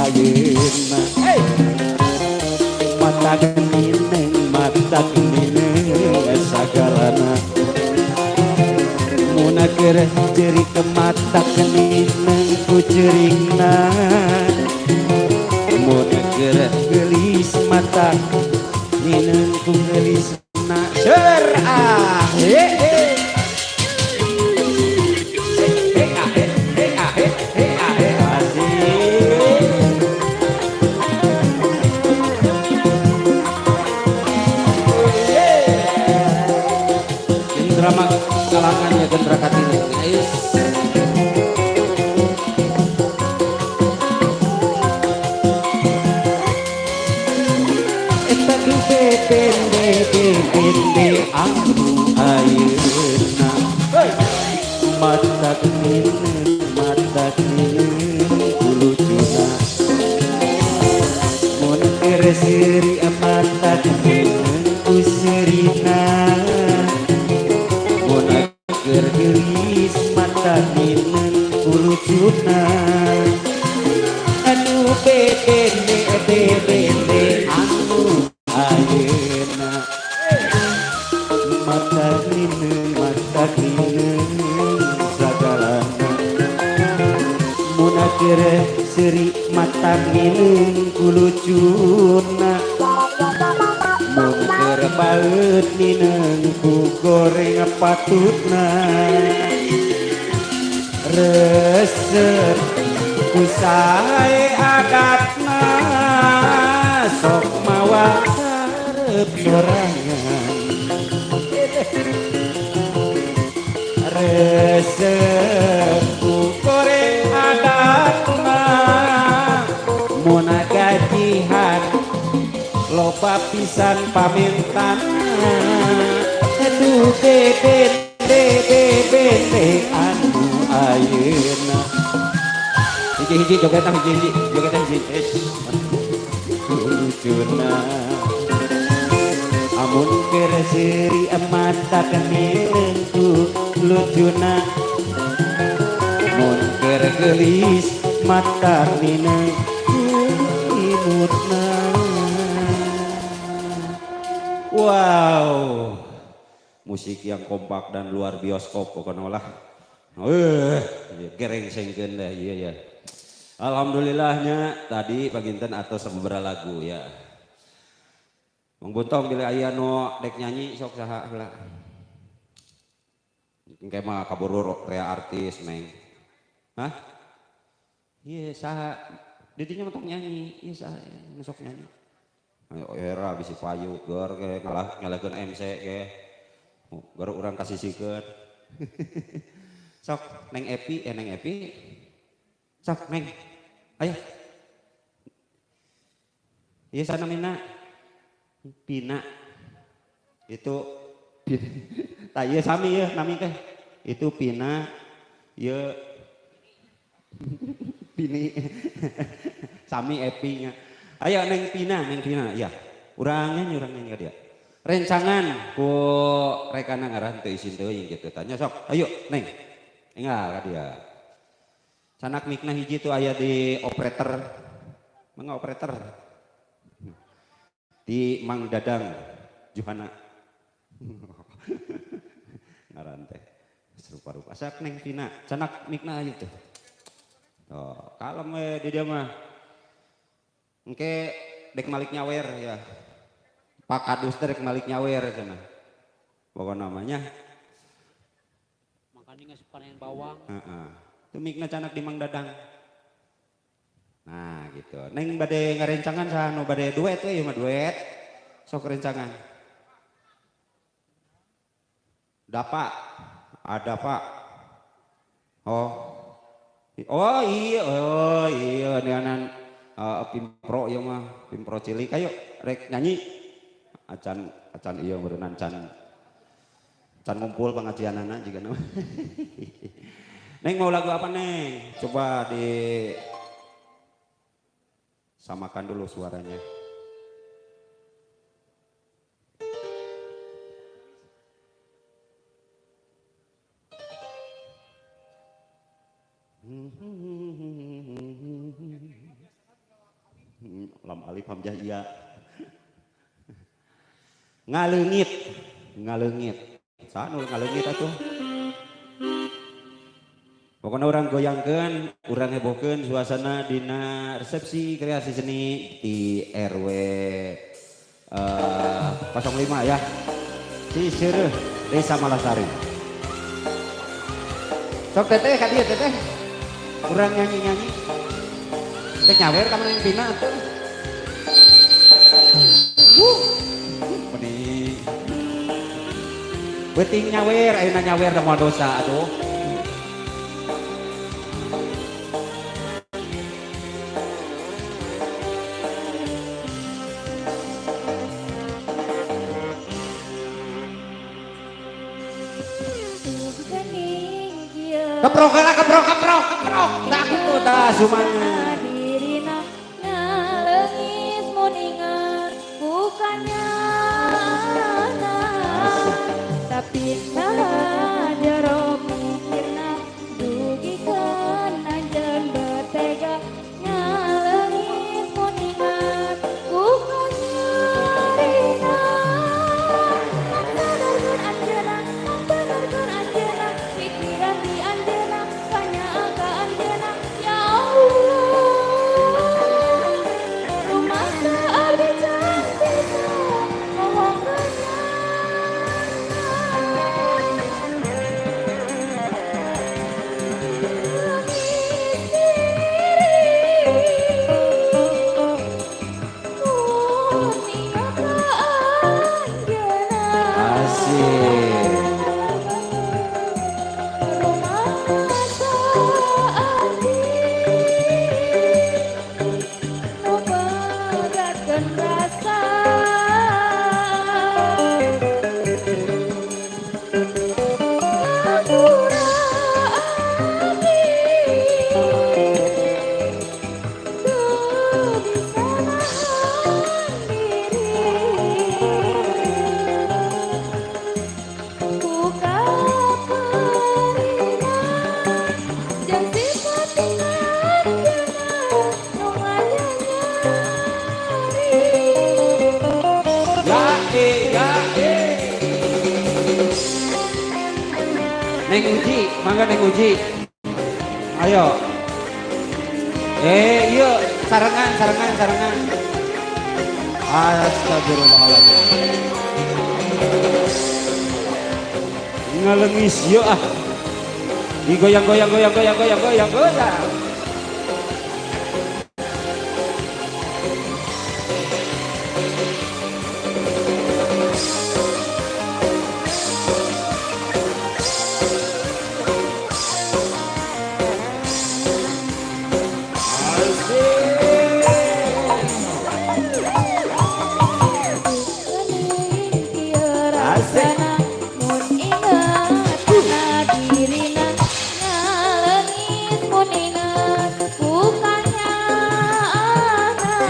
ayeuna. Hey! Mata nineng, mata nineng sagalana. Mun keur ceurik mata nineng ku ceurikna. Mun keur geulis mata nineng ku geulisna. Seur ah he he. He ah he he ah he he ah he. Asik. Ini drama kalangan ya Gendra Kartini. Guys. Eta ku bebende bebende anu ayeuna. Hey! Mata nineng, mata nineng ku lucuna. Mun keur seuri mata nineng ku seurina. Mun keur geulis mata nineng ku lucuna. Anu bebende bebende anu ayeuna. Mata nineng, mata nineng sagalana. Mun keur seuri mata nineng ku lucuna. Mun keur baeut nineng ku goreng patutna. Resep ku sae adatna sok mawa karep sorangan. Resep ku goreng adatna mun gajihan loba pisan pamintana. Aduh bebende bebende anu ayeuna. Hiji-hiji jogetan hiji-hiji jogetan hiji. Lucuna. Amun keur seuri mata nineng ku lucuna. Mun keur geulis mata nineng ku imutna. Wow, musik yang kompak dan luar bioskop pokoknya lah. Gereng sengkeun dah iya ya. Alhamdulillahnya tadi paginten atau sababaraha lagu ya. Mang Buntong bila aya nu dek nyanyi sok saha heula. Engke mah kaburu rea artis neng. Hah? Iya saha? Didinya mah tong nyanyi, iya saha nu sok nyanyi. Ayo era bisi payu gor ke ngalah ngalahkeun MC ke. Baru urang kasisikeun. Sok Neng Epi, Neng Epi. Sok Neng. Ayo. Iya sana Mina. Pina. Itu tah ieu sami ieu nami teh. Itu Pina ieu Pini. Sami Epi nya. Ayo Neng Pina, Neng Pina ya. Urang nyanyi, urang nyanyi ka dia. Rencangan ku rekana ngaran teu isin teuing kitu tanya sok. Ayo Neng. Enggal ka dia. Sanak mikna hiji tuh aya di operator. Mangga operator. Di Mang Dadang Juhana. Ngaran teh serupa-rupa. Sak Neng Pina, sanak mikna aja tuh. Tuh, kalem we di dia mah. Engke dek malik nyawer ya. Pak Kadus teh dek malik nyawer cenah. Pokok namanya. Makanya geus panen bawang. Heeh. Tuh mikna canak di Mang Dadang. Nah gitu. Neng bade ngarencangan saha nu bade duet we ieu mah duet. Sok rencangan. Dapa. Ada Pak. Oh. Oh iya, oh iya neanan pimpro ieu mah, pimpro cilik ayo rek nyanyi. Acan acan ieu meureunnan can can ngumpul pengajianana jiga nama. Neng mau lagu apa Neng? Coba di samakan dulu suaranya. Lam alif hamzah iya. Ngaleungit, ngaleungit. Saha nu ngaleungit atuh? Pokoknya urang goyangkeun, urang hebohkeun suasana dina resepsi kreasi seni di RW 05 ya. Ciseureuh, Desa Malasari. Sok teteh ka dieu teteh. Urang nyanyi-nyanyi. Teh nyawer ka mana yang pina atuh. Wuh. Meni. Beuting nyawer, ayeuna nyawer da moal dosa atuh. Keprok lah, keprok, keprok, keprok. Tak gitu, tak semuanya. Dirina ngalengis muningan bukannya tapi nah jero pikirna dugikeun anjeun betega ngalengis muningan bukannya rina mangsadarkeun anjeunna mangsadarkeun anjeunna pikiran di anjeunna kanya ka anjeunna ya Allah rumasa abdi can bisa ngomongkeun. Asik. Ya eh, ya eh. Neng Uji, mangga Neng Uji. Ayo. Iya, sarengan, sarengan, sarengan. Astagfirullahaladzim. Ngalengis yo ah. Digoyang goyang goyang goyang goyang goyang goyang. Asik. Mun ingat kana dirina ngalengis mun ingat bukannya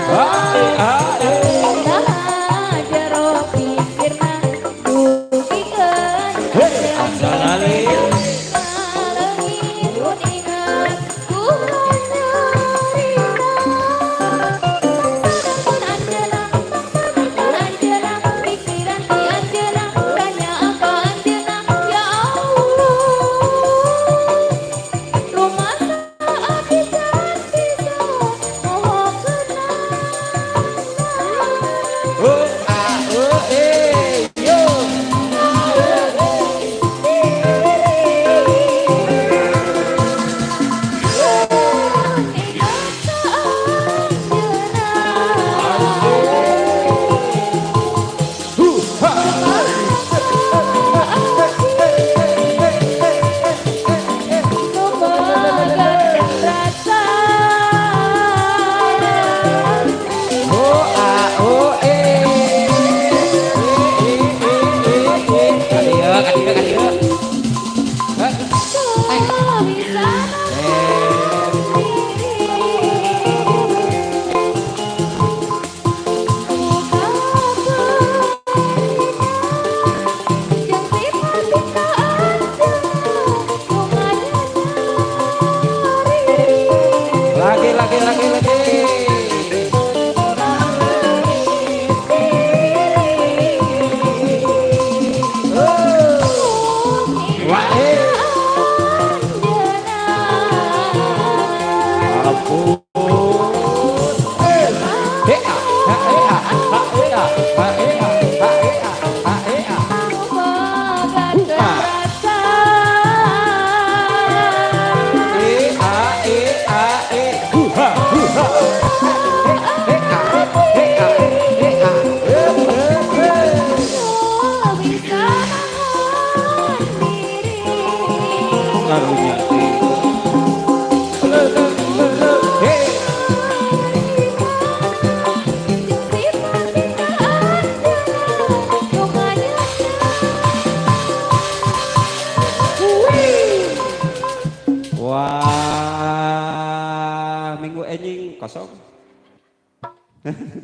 Ah, ah, eh. nah jero pikirna dugikeun Hei, asalale. ngalengis mun ingat bukannya rina mangsadarkeun anjeunna mangsadarkeun anjeunna pikiran di anjeunna kanya ka anjeunna ya Allah rumasa abdi can bisa mohokeunana.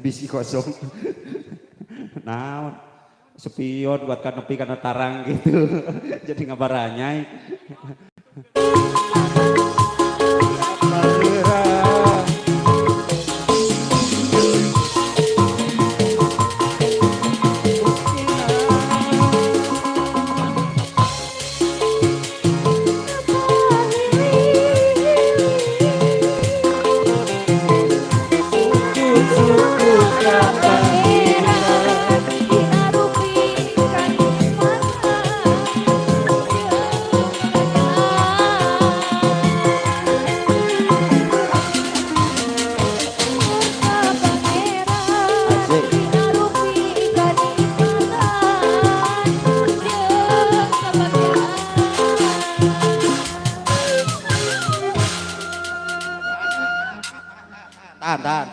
Bisi kosong. Naon? Spion buat kan nepi kana tarang gitu. Jadi ngabaranyai.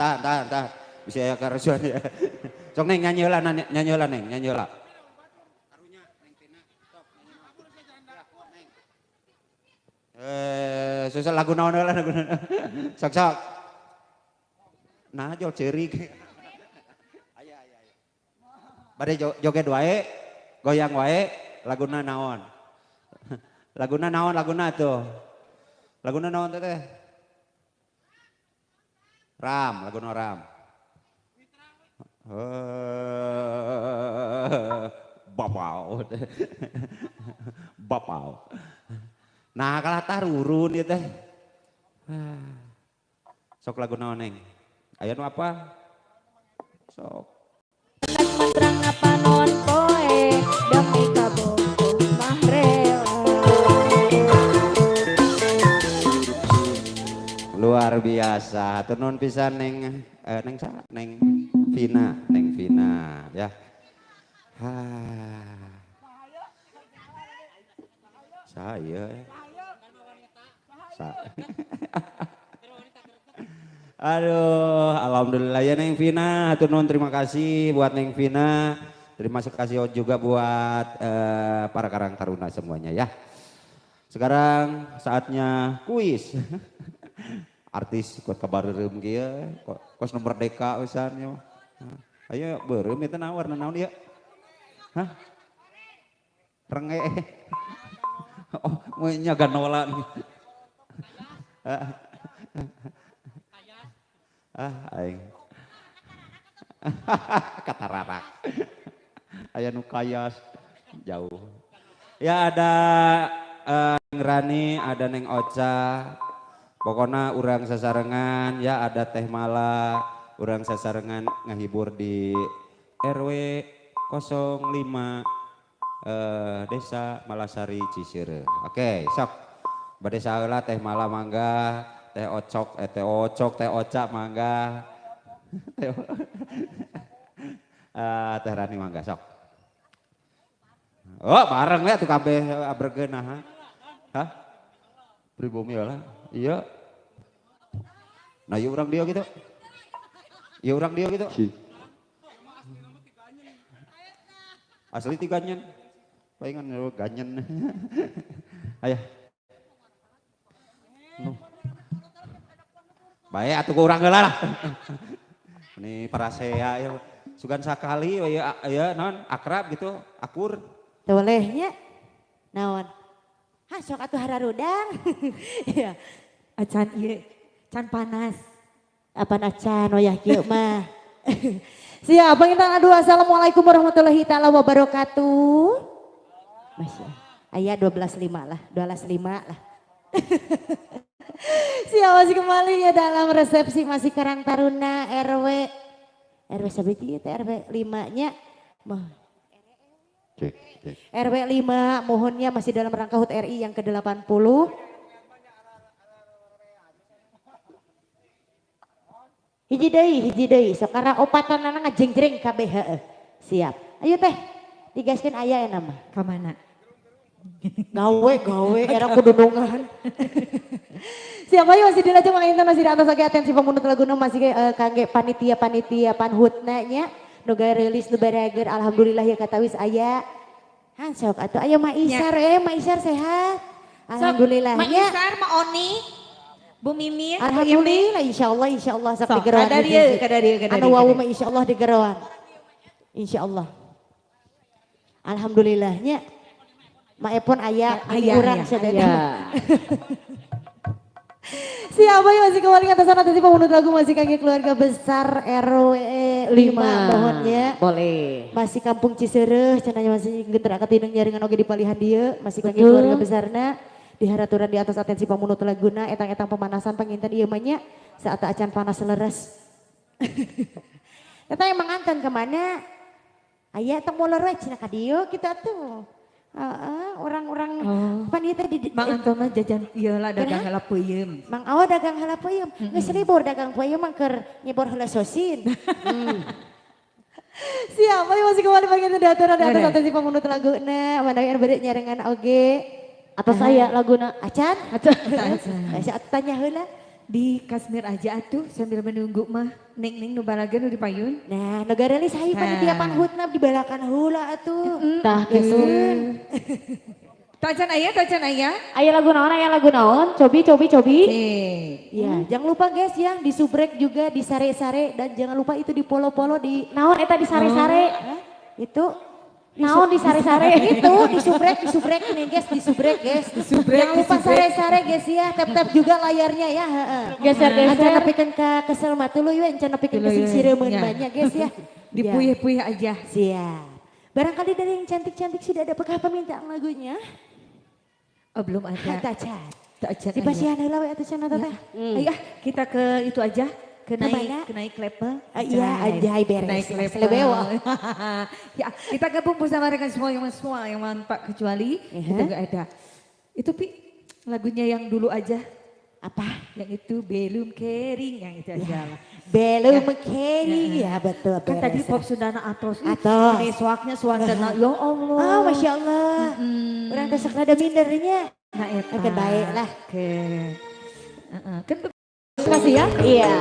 Tahan. Bisa ya kerusuhan ya. Sok neng nyanyi heula, nyanyi heula neng, nyanyi heula. Susah lagu naon heula lagu naon. Sok sok. Nah, jol ceurik. Aya aya aya. Bade joget wae, goyang wae, laguna naon. Laguna naon laguna tuh. Laguna naon teh? Ram, lagu ram. Bapau. Bapau. Nah, kalah tarurun ieu teh. Sok lagu naon neng? Aya nu apa? Sok. Mantra panon poe demi kabogoh mah rela. Luar biasa. Hatur nuhun pisan neng neng sa neng Vina, neng Vina ya. Ha. Saya. Sa. Aduh, alhamdulillah ya Neng Vina. Hatur nuhun, terima kasih buat Neng Vina. Terima kasih juga buat para Karang Taruna semuanya ya. Sekarang saatnya kuis. Artis kuat kabareureum kieu, kos nu merdeka pisan nya. Ayo beureum eta naon warna naon ieu? Hah? Renge. Oh, nya ganola nih. Ah, aing. Katararak. Aya nu kayas jauh. Ya ada Neng Rani, ada Neng Ocha. Pokoknya urang sasarengan ya ada Teh Mala, urang sasarengan ngahibur di RW 05 Desa Malasari Ciseureuh. Oke, sok. Bade saheula Teh Mala mangga, Teh Ocok, Teh Ocok, Teh Oca mangga. Teh Rani mangga sok. Oh, bareng ya tuh kabeh abregeun nah. Hah? Pribumi lah. Iya. Nah, iya orang dia gitu. Iya orang dia gitu. Asli tiga nyen. Palingan ganyen. Ayo. Baik atuh ku urang heula lah. Ini parasea ya. Sugan sakali ya ya naon akrab gitu, akur. Teu boleh nya. Naon? Hah sok atuh hararudang. Iya. Acan ieu, can panas. Apan acan wayah kieu mah. Siap, panginten aduh assalamualaikum warahmatullahi taala wabarakatuh. Masya Allah. Aya 12.05 lah, 12.05 lah. Siap, masih kembali ya dalam resepsi masih Karang Taruna RW RW sabiji teh RW 5 nya. Cek, cek. RW 5 mohonnya masih dalam rangka HUT RI yang ke-80. Hiji deui, sekarang opatanana ngajenggreng kabeh heueuh. Siap. Ayo teh, digaskeun aya ya nama. Ka mana? Gawe, gawe, era kudunungan. Siap, ayo masih dilajeng manginten masih di atas lagi atensi pemunut laguna masih kangge panitia-panitia panhutna nya. Nu gawe rilis nu barager alhamdulillah ya katawis aya. Han sok atuh ayo Ma Isar Ma Isar sehat. Alhamdulillah Ma nya. Isar, Ma Oni. Bu Mimin. Alhamdulillah insyaallah insyaallah sok digeroan. Kadarieu kadarieu kadarieu. Anu wau mah insyaallah digeroan. Insyaallah. Alhamdulillahnya. Ma Epon aya, kurang sadaya. Siapa yang masih kembali ke atas nanti pemunut lagu masih kaki keluarga besar RW 5 mohonnya. Boleh. Masih kampung Cisereh, cenanya masih geter akatineng nyaringan oge di palihan dieu, masih kaki keluarga besarna. Diharaturan di atas atensi pemunut laguna, etang-etang pemanasan penginten ieu mah nya saat acan panas leres. Eta emang antan kemana? Aya tong molor we cenah ka dieu kita tuh. Orang-orang pan ieu teh di Mang Anton mah jajan ieu lah dagang heula peuyeum. Mang Awa dagang heula peuyeum. Geus libur dagang peuyeum mah keur nyebor heula sosin. Siapa yang masih kembali pagi itu daturan di atas atensi pemunut laguna, manawi anu bade nyarengan oge. Atau saya laguna acan? Acan. Saya tanya heula. Di Kasmir aja atuh sambil menunggu mah neng-neng nu balagan nu dipayun. Nah, negara li sahi panitia panghutna dibalakan heula atuh. Tah kitu. Tacan aya, tacan aya. Aya lagu naon, aya lagu naon? Cobi, cobi, cobi. Ya, jangan lupa guys yang di subrek juga di sare-sare dan jangan lupa itu di polo-polo di naon eta di sare-sare? Itu naon di sare-sare? Itu di subrek nih guys, di subrek guys. Jangan lupa sare-sare guys ya, tap-tap juga layarnya ya, heeh. Geser-geser. Encan nepikeun ka kesel mah tuluy we, encan nepikeun ka singsireumeuan banyak guys ya. Dipuyeh-puyeh aja. Siap. Barangkali dari yang cantik-cantik sudah ada apakah permintaan lagunya? Oh, belum ada. Tacan. Tacan. Di pasihan heula we atuh cenah teh. Ayo kita ke itu aja. Ke naik level. Iya, aja beres. Naik level. Ya, kita gabung bersama rekan semua yang manfaat kecuali kita nggak ada. Itu Pi, lagunya yang dulu aja. Apa? Yang itu belum kering, yang itu aja lah. Belum kering, ya betul. Kan tadi pop Sundana atos. Atos. Ini soaknya suasana, ya Allah. Oh, Masya Allah. Orang kesek rada mindernya. Nah, eta. Oke, baik lah. Oke. Kan terima kasih ya. Iya.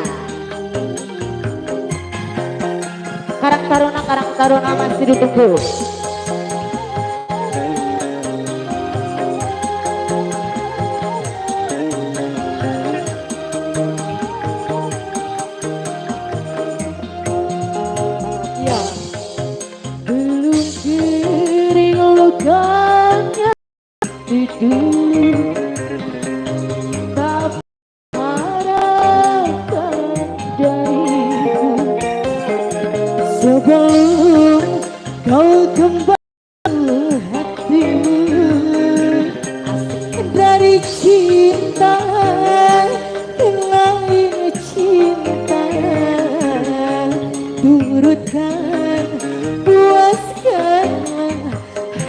Karang Taruna masih ditunggu. Ya. Belum kering lukanya tidur. Tak harapkan dariku. Sebelum kau kembali hatimu dari cinta ke lain cinta, turutkan puaskanlah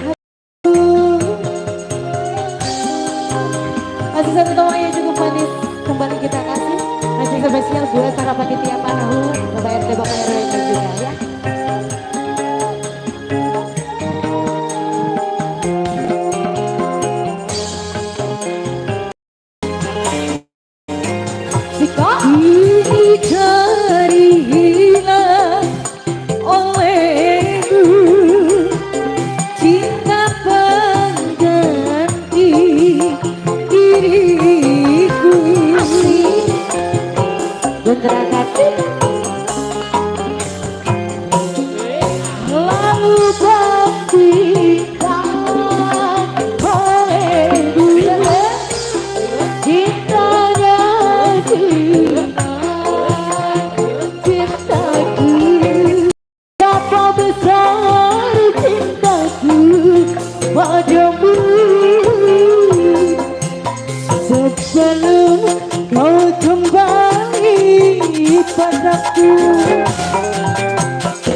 hatimu. Masih satu teman yang cukup manis kembali kita kasih. Masih spesial buat para panitia Panahu, Bapak RT, Bapak RW juga ya. Kini carilah olehmu cinta pengganti diriku. Lalu buktikan olehmu cintanya cintaku. Betapa besar cintaku padamu. Sebelum kau kembali padaku,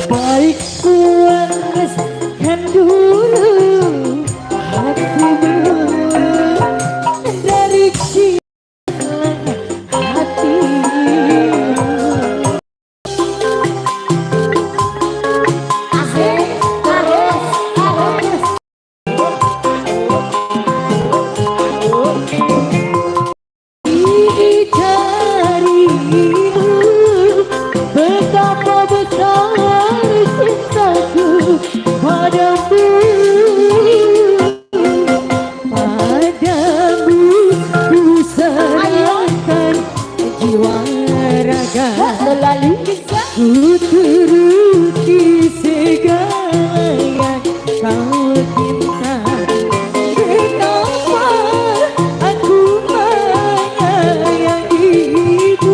baik puaskan dulu hatimu dari cinta hatimu. Ini carimu betapa besar cintaku padamu. Padamu ku serahkan Ku turuti segala yang kau minta. Betapa aku menyayangimu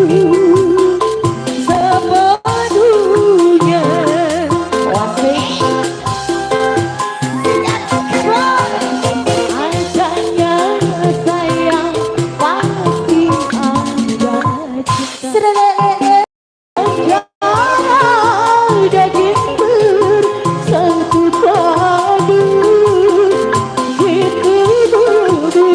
sepenuhnya. Adanya sayang pasti ada cinta. Daging bersatu padu itu budi.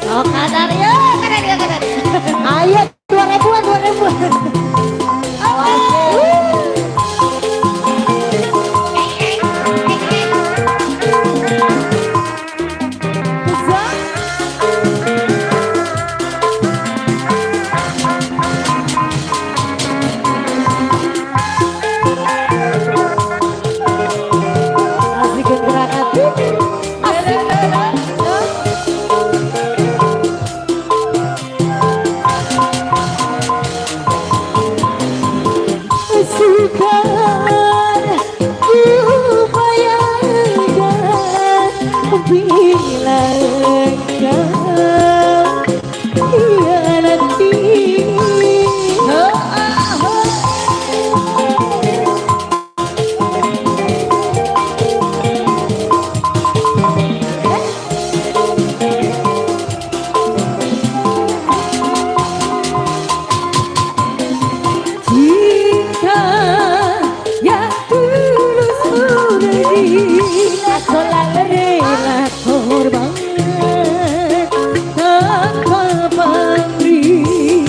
Oh, kadar ya, kadar ya, kadar. Ayo 2000-an, 2000-an. Asik gerakan. Asik. Sukar ku bayangkan bila kau hianati. Cinta yang tulus murni, rela korban tanpa pamrih.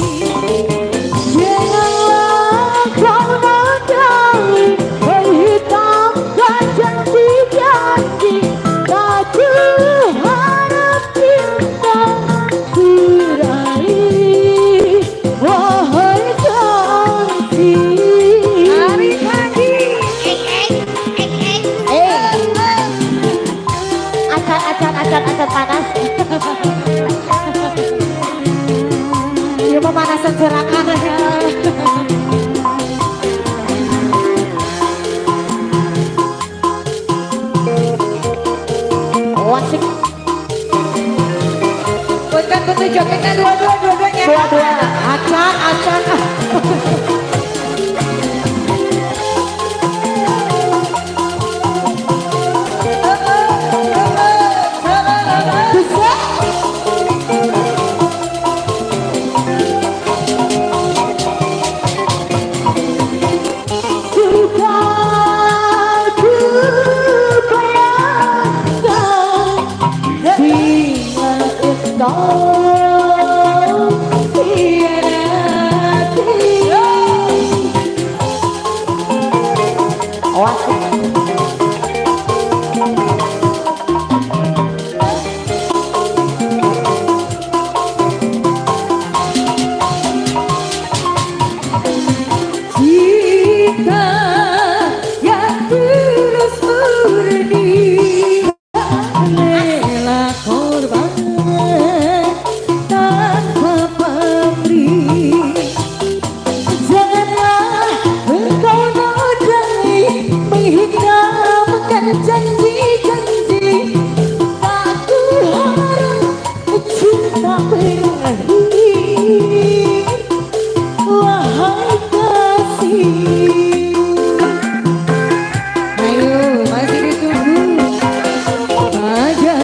Janganlah kau nodai, menghitamkan janji-janji. Tak ku harap cinta kurai, wahai kasih. Tarik lagi. Eh, acan, acan, acan, acan panas. Iya pemanasan gerakan. Wasik Punten punten jogetnya dua-dua dua-duanya. dua-dua. Acan acan. Bisa. Sukar ku bayangkan bila engkau hianati. Wasik. Cinta yang tulus murni, rela korban tanpa pamrih. Janganlah engkau nodai, menghitamkan janji-janji. Tak ku harap cinta berakhir, wahai kasih.